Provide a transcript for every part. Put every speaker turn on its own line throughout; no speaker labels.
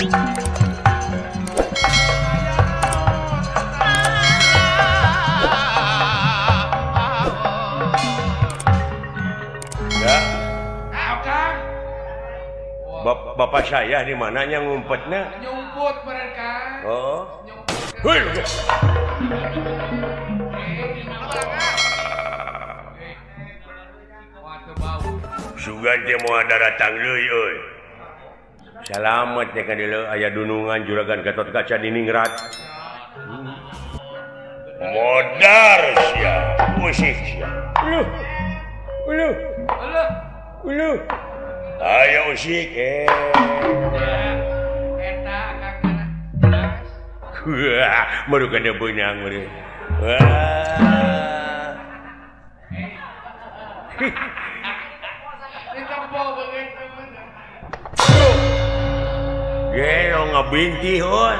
Ya. Bapak saya di mananya ngumpetnya?
Nyumput mereka.
Oh. Hei. Sugan teh moal daratang deui euy. Salamet teh ka dieu aya dunungan juragan Gatot Kaca diningrat. Modar sia, usik sia. Uluh. Uluh.
Uluh.
Uluh. Ayo usik eh.
Eta akang jelas.
Wah, baru kada beunang meureun. Wah. Gelo ngabinti heuh.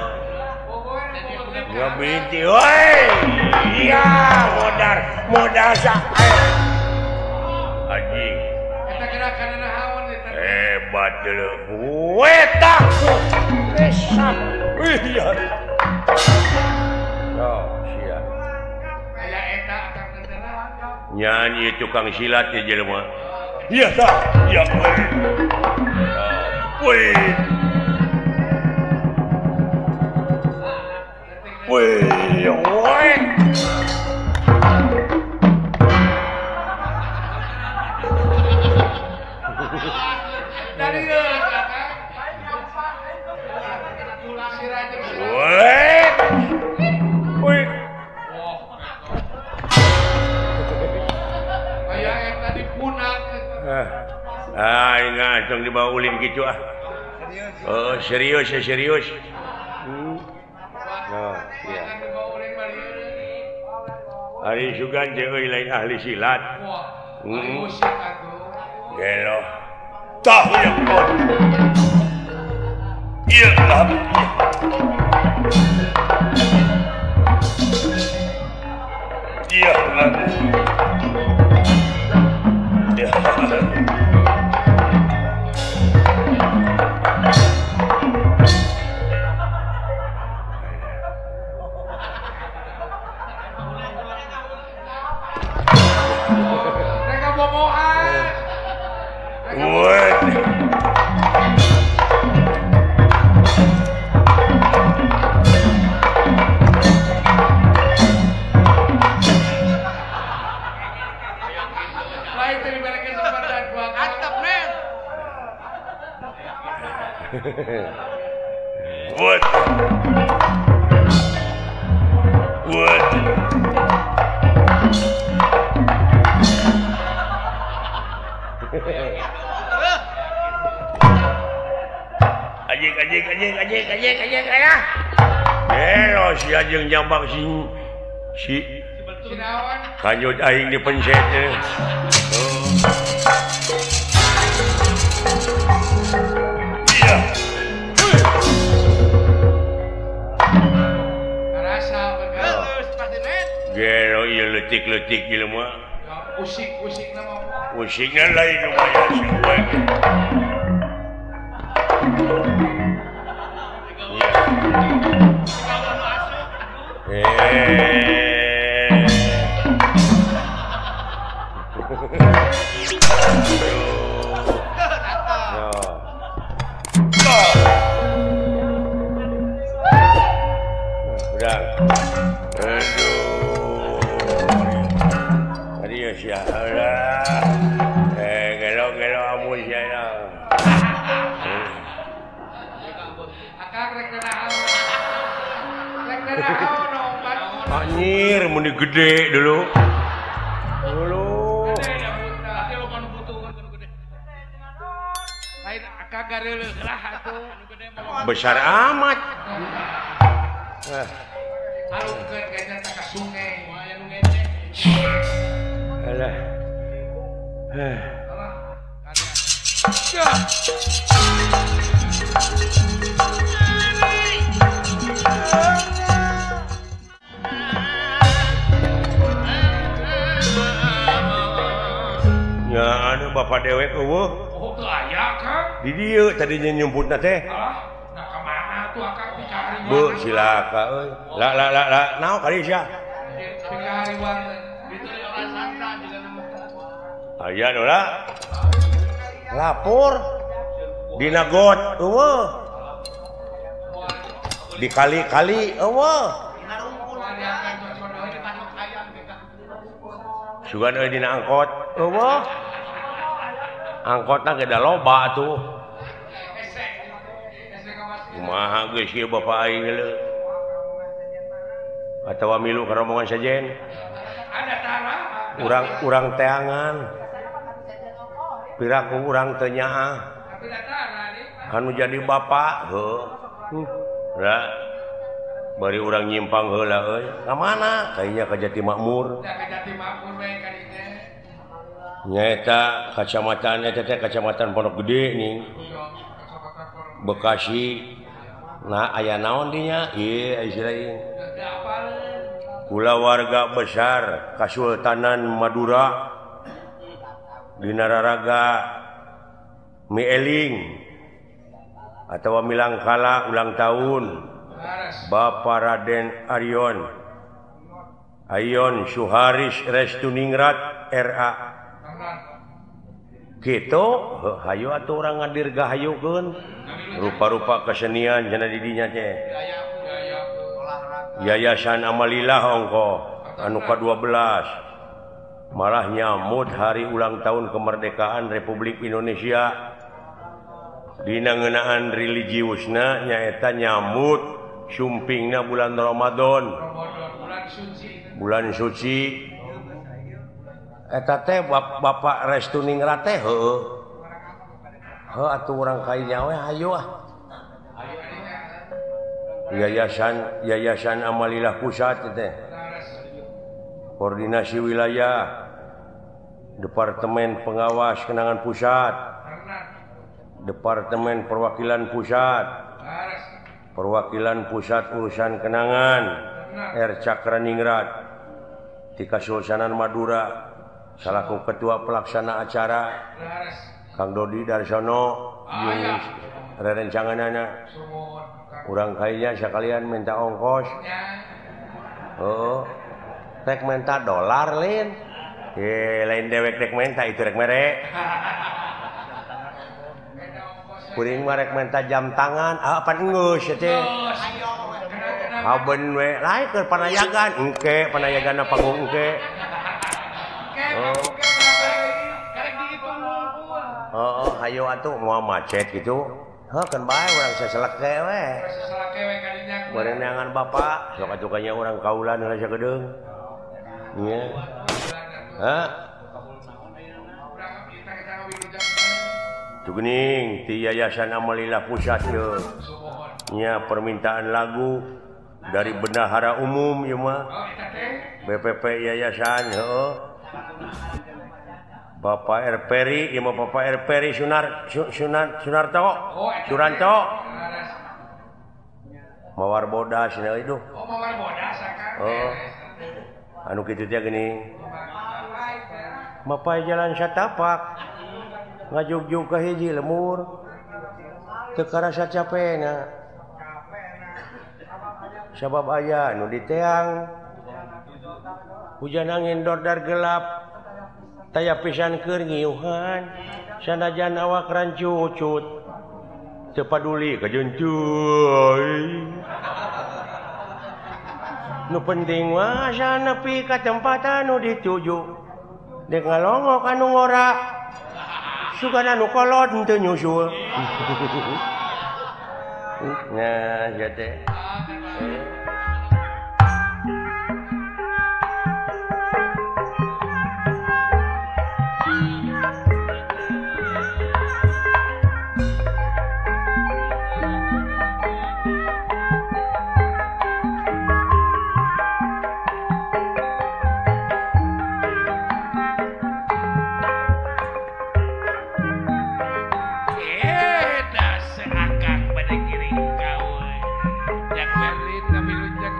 Ngabinti heuy. Iya, modar, modar sa. Anjing.
Eta gerakan naon eta?
Hebat dulu. Weta. Besar. Iya. Oh, sia.
Aya eta akang teh.
Nyanyi tukang silat ya jelema. Iya tah, iya weh. Weh. Weh, weh.
Dari
weh. Weh. Ah, ingat tong dibawa ulin gitu ah. Oh, serius ya serius. Oh, iya. Ari sugan teh euy lain ahli silat. Gelo. Tah ya kon. Iya lah. Iya lah. Ya.
Mereka boboan.
What? What? What? Anjing anjing anjing anjing anjing anjing ayah. Gelo si anjing jambak si si kanjut aing dipencet. Oh. Gelo ieu leutik-leutik jelema.
Usik-usikna mah.
Usikna lain lumayan sih we. Udah. Aduh. Tadi ya siapa? Gelo-gelo amu siapa?
Akang rek naon? Rek naon obat?
Anjir, meni gede dulu. Dulu.
Lain akang gareuleuh lah atuh.
Besar amat.
Harungkeun gajah ka sungai.
Alah. Ya anu bapak dewek eueuh.
Oh, teu aya Kang.
Di dieu tadinya nyumputna teh.
Alah, nah ka mana? Atuh akang pikahariwang.
Bu silaka euy. La la la la naon kali sia?
Pikahariwang.
Aya nu la. Lapor dina got eueuh. Di kali-kali eueuh. Sugan euy dina angkot eueuh. Angkotna ge da loba atuh. Kumaha geus ieu bapak aing leuh. Atawa milu ka rombongan sejen. Urang-urang teangan. Piraku urang teu nyaah. Anu jadi bapak heuh. Ra bari urang nyimpang heula euy. Ka mana? Kayaknya ka Jati Makmur.
Ka Jati Makmur we ka dinya.
Nyaeta kacamatan eta teh kacamatan Pondok Gede nih. Bekasi. Nah aya naon dinya? Ieu ieu. Kulawarga besar Kasultanan Madura dina raraga mieling atawa milangkala ulang tahun Bapak Raden Arion Ayon Suharis Restuningrat RA gitu hayu atuh urang ngadirgahayukeun rupa-rupa kesenian cenah di dinya teh Yayasan Amalilah ongko anu ka-12 malah nyamut hari ulang tahun kemerdekaan Republik Indonesia dina ngeunaan religiusna nyaeta nyamut sumpingna bulan Ramadan bulan suci eta teh Bapak Restuningrat teh heueuh heuh atuh urang ka dinya we hayu ah Yayasan Amalilah Pusat teh Koordinasi Wilayah Departemen Pengawas Kenangan Pusat Departemen Perwakilan Pusat Perwakilan Pusat Urusan Kenangan R. Cakraningrat di Kasultanan Madura salaku Ketua Pelaksana Acara Kang Dodi Darsono jeung rerencanganana urang kayaknya sekalian minta ongkos oh rek minta dolar lin lain dewek rek minta itu rek mere kuring mah rek minta jam tangan apa geus teh haben we lain keur panayagan engke panayaganna panggung engke oh hayo atuh moal macet gitu heuh keun bae urang saseleke we
saseleke we ka dinya
barenangan bapak sok atuh kanya urang kaulan heula sagedeung nya hah tuh geuning ti Yayasan Amalilah Pusat ye nya permintaan lagu dari Bendahara Umum ieu mah BPP Yayasan heuh Bapak R. Peri, ieu mah Bapak R. Peri Sunarto, Suranto. Mawar bodas nya itu.
Oh, mawar bodas akang.
Oh. Anu kitu teh geuning. Mapai jalan satapak. Ngajugjug ka hiji lemur. Teu karasa capena. Sabab aya nu diteang. Hujan angin dordar gelap. Taya pisan keur ngiuhan sanajan awak rancucut teu paduli ka jencuy nu penting mah asa nepi ka tempat anu dituju dek ngalongok anu ngora sugan anu kolot henteu nyusul nah ieu teh
Akang pada giring kau. Yang Berlin tapi lunjak.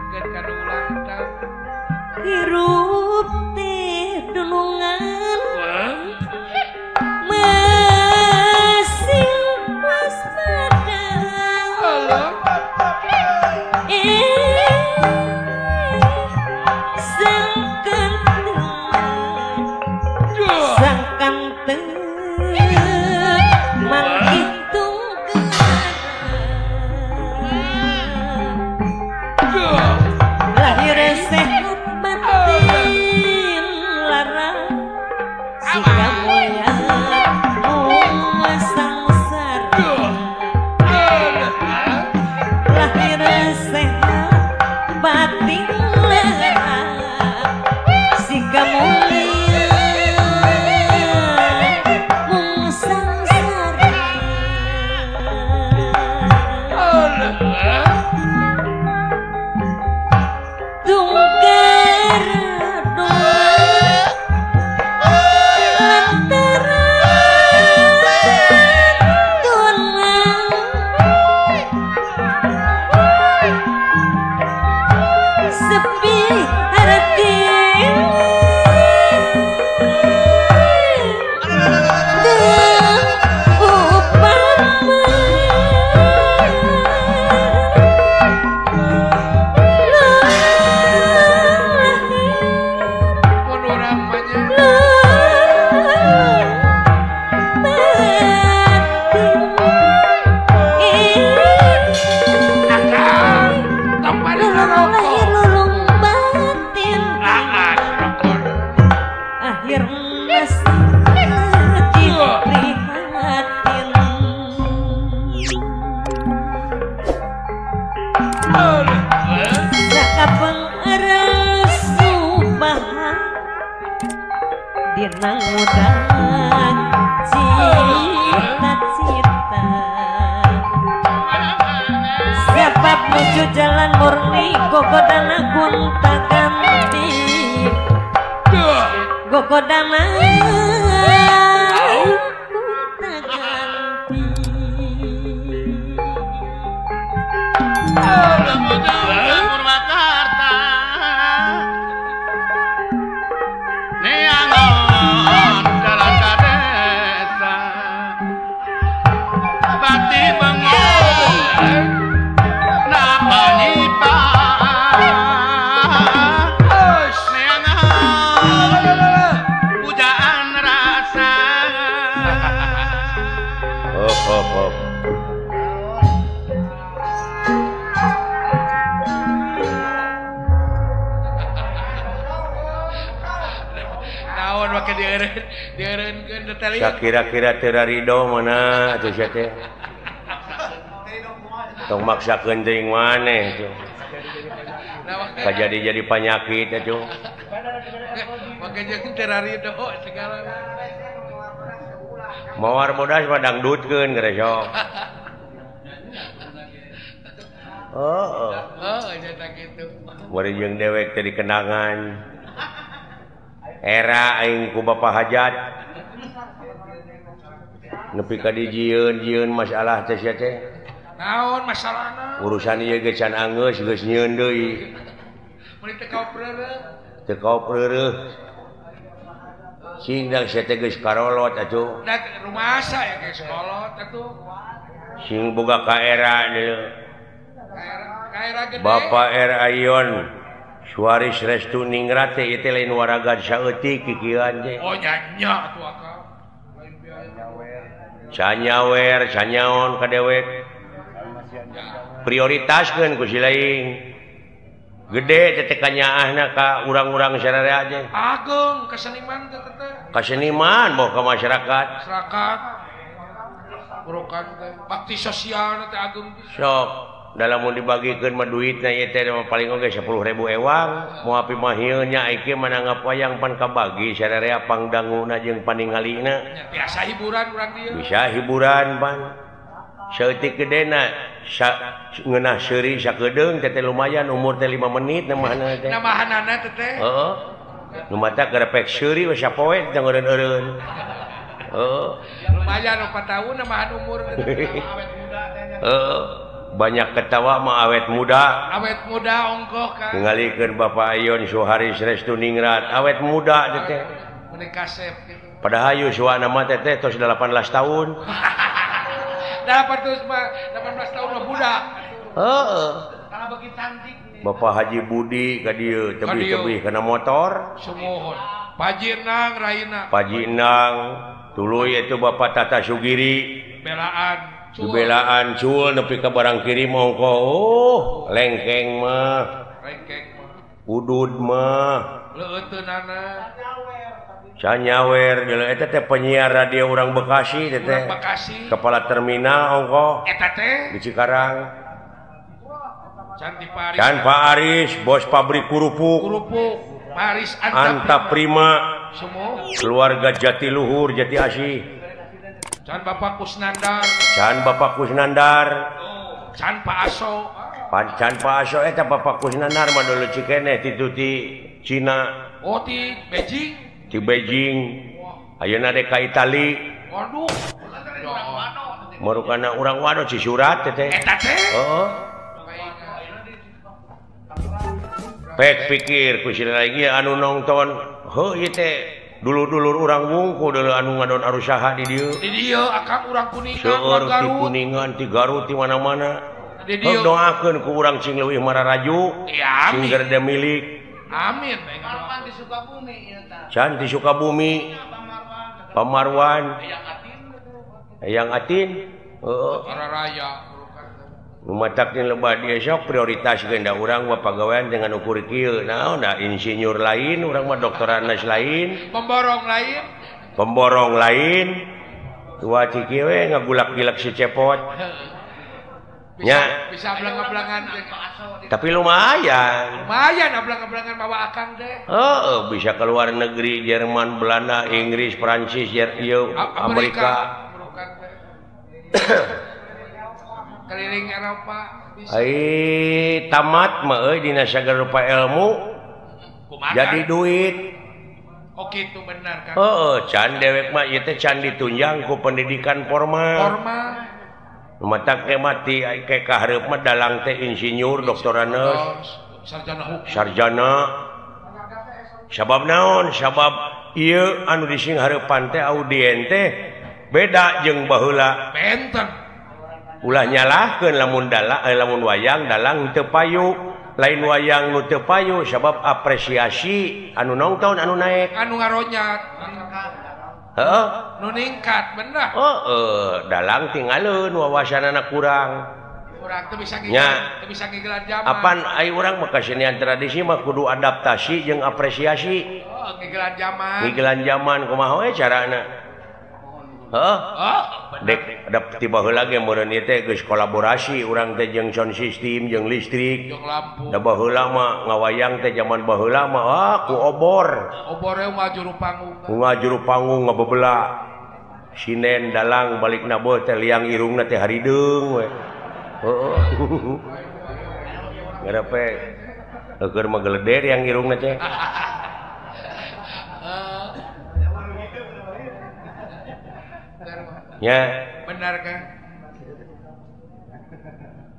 Sakapeng resubahan dina ngudang cita-cita. Sebab nuju jalan murni gogodana gonta ganti, gogodana gonta ganti.
Kira-kira teu rido mana atuh sia teh. Tong maksakeun teuing maneh tuh. Kajadi jadi panyakit atuh.
Make jeung teu rido segala.
Mawar bodas mah dangdutkeun geura sok. Oh.
Oh, nya kitu.
Bari jeung dewek teh dikenangan. Era aing ku Bapak Hajat. Nepi ka dijieun-jieun masalah teh sia teh.
Naon masalahna?
Urusan ieu ge can anggeus geus nyieun deui.
Meuni teu kaopreureuh.
Teu kaopreureuh. Sing dang sia teh geus karolot atuh.
Da rumasa ya geus kolot atuh.
Sing boga ka era deui.
Ka era gede.
Bapak R Ayon Suaris Restu Ningrat teh ieu teh lain waraga saeutik kikieuan teh.
Oh nya nya atuh akang.
Canyawer, canyaon ka dewek. Prioritaskeun ku si lain. Gede teh kanyaahna ka urang-urang sararea teh.
Agung keseniman teh teh.
Kaseniman boh ka masyarakat.
Masyarakat. Urukan teh bakti sosial teh agung pisan.
Sok, dalam mun dibagikeun mah duitna ieu teh paling oge 10.000 ewang. Moal pimahieun nya ieu mah nanggap wayang pan kabagi sararea pangdanguna jeung paningalina.
Biasa hiburan urang dieu.
Bisa hiburan pan. Saeutik gedena ngeunah seuri sakedeung teh lumayan umur teh 5 menit namahanana teh.
Namahanana teh teh.
Heeh. Nu mata garepek seuri we sapoe teh ngeureun-eureun. Heeh.
Lumayan 4 tahun namahan umur teh awet muda teh.
Heeh. Banyak ketawa mah awet muda.
Awet muda ongkoh kan.
Ningalikeun Bapak Ayon Suharis Restu Ningrat awet muda teh teh.
Mun kasep gitu.
Padahal yuswana mah teh teh tos 18 tahun.
18 tahun mah budak.
Heeh.
Karena beuki cantik nih.
Bapak Haji Budi ka dieu tebih-tebih kana motor.
Sumuhun. Paji Nang raina.
Paji Nang tuluy itu Bapak Tata Sugiri.
Belaan.
Belaan cul nepi ka barang kiri mongko. Oh, lengkeng mah.
Lengkeng mah.
Udud mah.
Leuteunana.
Canyawer deuleu eta teh penyiar radio urang Bekasi teh teh.
Bekasi.
Kepala terminal ongko.
Eta teh
di Cikarang.
Can di Paris.
Can Pak Aris, bos pabrik kerupuk.
Kerupuk. Paris
Anta Prima.
Semua.
Keluarga Jatiluhur, Jati Asih.
Can Bapak Kusnandar.
Can Bapak Kusnandar.
Can Pak Aso.
Can Pak Aso eta Bapak Kusnandar mah dulu cikeneh ti ti Cina.
Oh ti Beijing.
Di Beijing. Ayeuna dek ka Itali.
Waduh.
Marukana urang wado Cisurat teh teh.
Eta teh.
Heeh. Pek pikir ku si lagi anu nonton. Heuh ieu teh dulur-dulur urang wungku dulu anu ngadon arusaha di dieu.
Di dieu akang urang Kuningan,
seueur ti Kuningan, ti Garut, ti mana-mana.
Di dieu
doakeun ku urang sing leuwih mararaju, sing gerde milik.
Amin.
Marwan di Sukabumi ieu tah.
Can di Sukabumi. Pamarwan. Eyang Atin. Heeh.
Raya.
Nu matak lebah dia sok prioritas da urang mah pagawean dengan ukur kieu. Naon da insinyur lain, urang mah doktoranes lain,
pemborong lain.
Pemborong lain. Dua ciki we ngagulak-gilak si cepot. Nya
bisa ablang-ablangan
tapi lumayan.
Lumayan ablang-ablangan bawa akang teh.
Heeh, bisa keluar negeri Jerman, Belanda, Inggris, Prancis, Amerika.
Keliling Eropa bisa.
Ai tamat mah euy dina sagala rupa ilmu. Jadi duit.
Oh kitu benar kan.
Heeh, can dewek mah ieu teh can ditunjang ku pendidikan formal.
Formal.
Matak teh mati ke kahareup mah dalang teh insinyur, doktoranes,
sarjana hukum.
Sarjana. Sabab naon? Sabab ieu anu dising hareupan teh audien teh beda jeung baheula.
Benten.
Ulah nyalahkeun lamun dalang lamun wayang dalang teu payu, lain wayang nu teu payu sabab apresiasi anu nongton anu naek.
Anu ngaronyat.
Heeh,
nu ningkat bener.
Heeh, dalang tinggalin wawasanana kurang.
Kurang teu bisa ngigelan, teu bisa ngigelan zaman.
Apan ai urang mah kasenian tradisi mah kudu adaptasi jeung apresiasi.
Oh, ngigelan zaman.
Ngigelan zaman kumaha we carana? Heeh. Dek da ti baheula ge meureun ieu teh geus kolaborasi urang teh jeung sound system jeung listrik.
Jeung lampu.
Da baheula mah ngawayang teh zaman baheula mah ah ku obor.
Obore ngajuru panggung.
Ngajuru panggung ngabebela. Sinen dalang balik naboh teh liang irungna teh harideung we. Heeh. Ngarepe eueur mah geleder yang irungna teh. Ya
benar kan.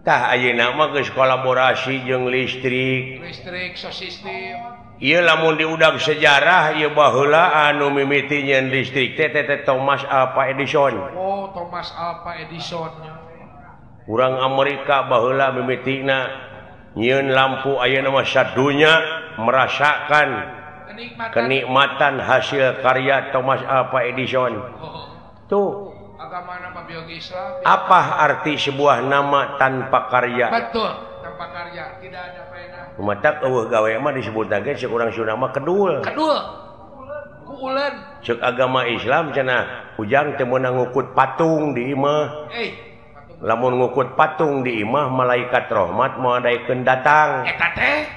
Tah ayeuna mah geus kolaborasi jeung listrik.
Listrik sound system.
Ieu lamun diudag sejarah ieu baheula anu mimiti nyeun listrik teh teh Thomas Alva Edison.
Oh, Thomas Alva Edison.
Urang Amerika baheula mimitina nyieun lampu ayeuna mah sadunya merasakan kenikmatan hasil karya Thomas Alva Edison.
Oh.
Tuh.
Agama nama biologi Islam.
Apa arti sebuah nama tanpa karya?
Betul, tanpa karya tidak ada faedah.
Matak eueuh gawe mah disebutna ge ceuk urang Sunda mah kedul.
Kedul. Ku ulen.
Ceuk agama Islam cenah ujang teu meunang ngukut patung di imah. Lamun ngukut patung di imah malaikat rahmat moal daekeun datang.
Eta teh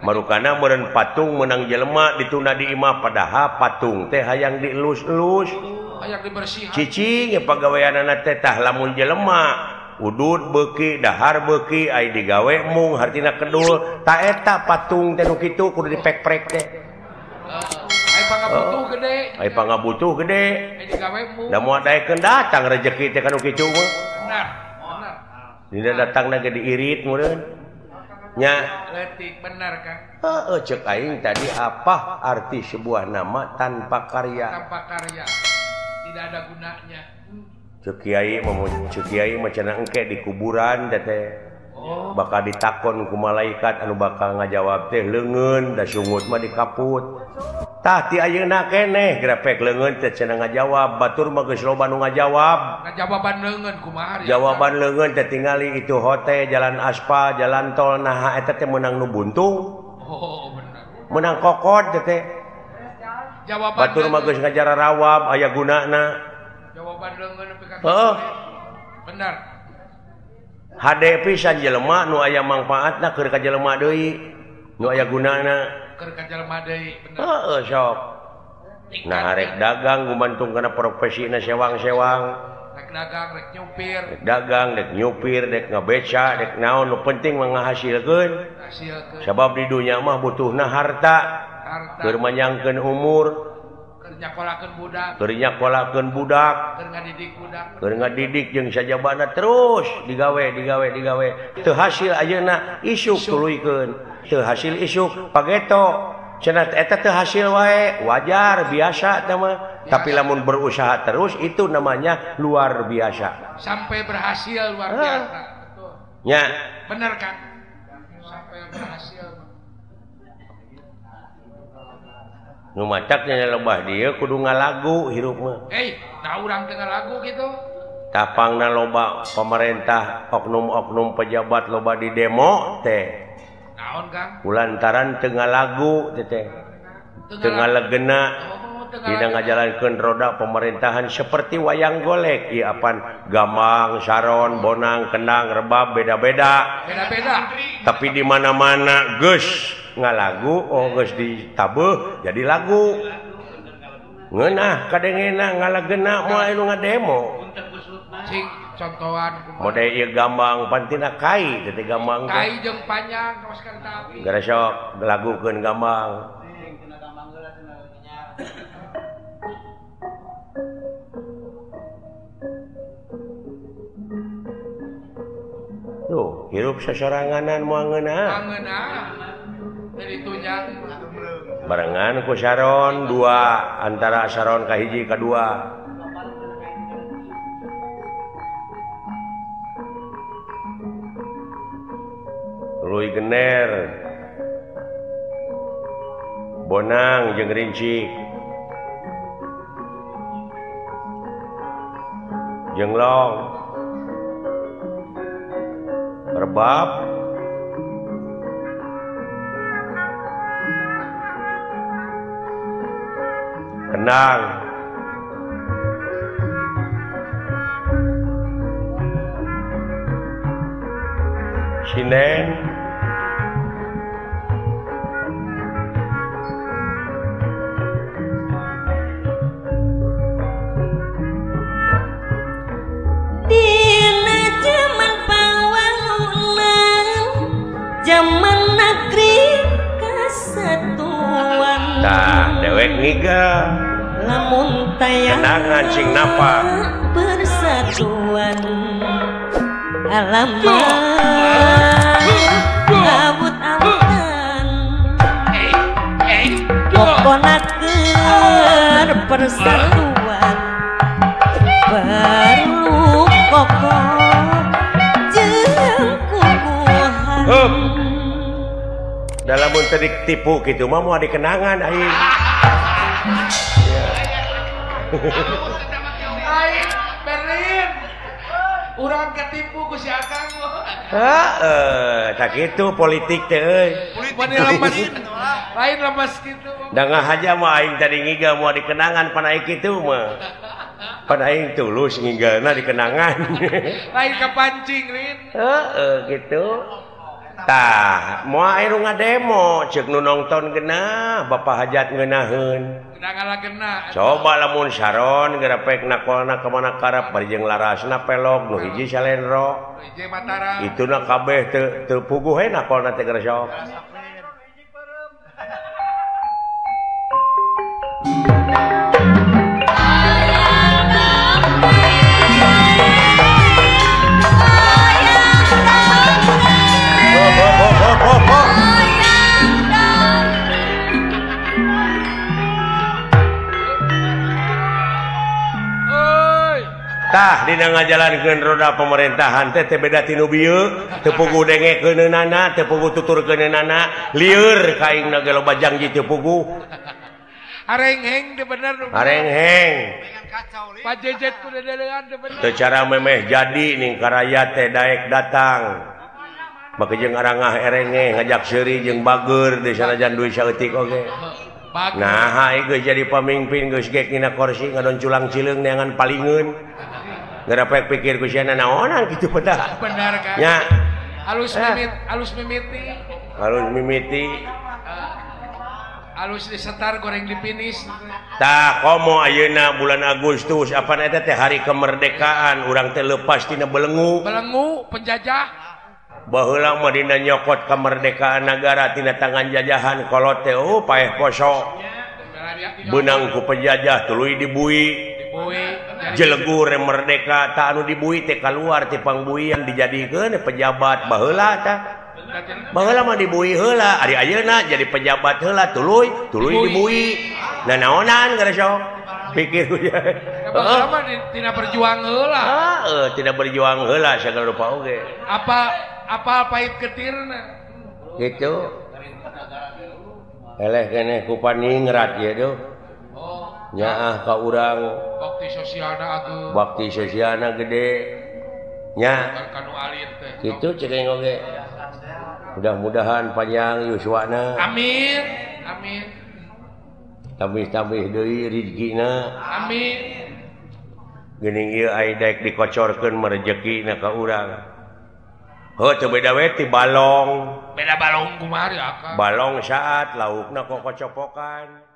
marukana meureun patung meunang jelema ditunda di imah padahal patung teh hayang dielus-elus.
Hayang dibersihan.
Cicing pagaweanana teh tah lamun jelema udud beuki dahar beuki ai digawe mung hartina kedul ta eta patung teh nu kitu kudu dipek-prek teh.
Ai pangabutuh gede.
Ai pangabutuh gede.
Ai digawe mung.
Da moal daekeun datang rejeki teh kanu kitu mah.
Benar. Benar.
Dina datangna ge diirit meureun. Nya
leutik benar Kang.
Heeh ceuk aing tadi apa arti sebuah nama tanpa karya?
Tanpa karya. Tidak ada gunanya.
Ceuk kiai mah ceuk kiai mah cenah engke di kuburan teh.
Oh.
Bakal ditakon ku malaikat anu bakal ngajawab teh leungeun da sungut mah dikaput. Tah ti ayeuna keneh grepek leungeun teh cenah ngajawab batur mah geus loba nu ngajawab.
Ngajawaban leungeun kumaha?
Jawaban leungeun teh tingali itu hotel, jalan aspal, jalan tol naha eta teh meunang nu buntung.
Oh, bener.
Meunang kokod teh.
Jawaban
batur mah geus ngajarawab aya gunana.
Jawaban leungeun nepi ka
heeh.
Bener.
Hade pisan jelema nu aya mangpaatna keur ka jelema deui nu aya gunana.
Keur ka jelema deui bener.
Heeh sok. Nah rek dagang gumantung kana profesina sewang-sewang.
Rek dagang rek nyupir.
Rek dagang rek nyupir rek ngabeca rek naon nu penting mah ngahasilkeun.
Hasilkeun.
Sabab di dunya mah butuhna harta.
Harta.
Keur manyangkeun umur.
Keur nyakolakeun budak.
Keur nyakolakeun budak.
Keur ngadidik budak.
Keur ngadidik jeung sajabana terus digawe digawe digawe. Teu hasil ayeuna isuk tuluykeun. Teu hasil isuk pageto. Cenah eta teu hasil wae, wajar biasa teh mah. Tapi lamun berusaha terus itu namanya luar biasa.
Sampai berhasil luar biasa. Betul.
Nya.
Bener kan? Sampai berhasil.
Nu mataknya lebah dia kudu ngalagu hirup mah.
Nah urang teu ngalagu gitu.
Tapangna loba pemerintah oknum-oknum pejabat loba di demo teh.
Naon Kang?
Kulantaran teu ngalagu teh teh. Teu ngalegena.
Oh,
Dina ngajalankeun roda pemerintahan seperti wayang golek ieu apan gambang, saron, bonang, kendang, rebab beda-beda.
Beda-beda.
Tapi di mana-mana geus ngalagu, oh geus ditabeuh jadi lagu. Ngeunah kadengena ngalagena moal anu ngademo.
Cing contohan kumaha.
Mode ieu gambang pantina kai teh gambang.
Kai jeung panjang kawas kareta api.
Gara sok lagukeun gambang. Tuh, hirup sasoranganan moal ngeunah.
Ngeunah. Dari tunjang
barengan ku saron dua antara saron ka hiji ka dua. Tuluy gener bonang jeung rincik jeung long rebab kendang sinden
dina jaman pawangunan jaman negeri kesatuan.
Tah dewek ngiga
lamun tayang
kenangan sing napa
persatuan alamat awut-awutan pokona keur persatuan perlu kokoh jeung kukuhan.
Dalam mun teu ditipu kitu mah moal dikenangan aing.
Aing Berlin. Urang ketipu ku si Akang.
Heeh, tak kitu politik teh euy.
Politik lain lemes kitu.
Da ngahaja mah aing tadi ngiga moal dikenangan pan aing kitu mah. Pan aing tulus ngigalna dikenangan.
Lain kapancing Lin.
Heeh, kitu. Tah, moal aya nu ngademo ceuk nu nongton geunah, Bapak Hajat ngeunaheun. Coba lamun saron gerepek nakolna ka mana karep bari jeung larasna pelog nu hiji salendro. Ituna kabeh teu puguh we nakolna teh geus sok. Tah dina ngajalankeun roda pemerintahan teh teu beda ti nu bieu, teu puguh dengekeunana, teu puguh tuturkeunana, lieur ka aing ge loba janji teu puguh.
Arengheng teu bener.
Arengheng.
Pajejet ku dedelean teu bener.
Teu cara memeh jadi ning karayat teh daek datang. Make jeung arangah erengeh ngajak seuri jeung bager di sanajan duit saeutik oge. Nah, geus jadi pamimpin geus gek dina kursi ngadon culang cileung neangan palingeun. Ngarepek pikir ku sia naonan kitu pedah.
Bener kan?
Nya.
Alus mimit, alus mimiti.
Alus mimiti.
Alus disetar goreng dipinis.
Tah komo ayeuna bulan Agustus apan eta teh hari kemerdekaan urang teh leupas tina belengu.
Belengu penjajah.
Baheula mah dina nyokot kemerdekaan nagara tina tangan jajahan kolot teh oh paeh poso. Beunang ku penjajah tuluy dibui. Jelegur merdeka tak anu dibui teh kaluar ti pangbuian dijadikeun pejabat baheula tah. Baheula mah dibui heula, ari ayeuna jadi pejabat heula tuluy tuluy dibui. Nah naonan geus sok pikir
baheula mah tina berjuang heula.
Heeh, tina berjuang heula sagala rupa oge.
Apa apa pahit ketirna
gitu. Eleh keneh ku paningrat ieu duh. Nyaah ka urang
bakti sosialna ageung.
Bakti sosialna gede. Nya. Kitu cek aing oge. Mudah-mudahan panjang yuswana.
Amin. Amin.
Tambih-tambih deui rezekina.
Amin.
Geuning ieu ai daek dikocorkeun mah rezekina ka urang. Heuh teu beda we ti balong.
Beda balong kumaha ya Akang?
Balong saat laukna kokocopokan.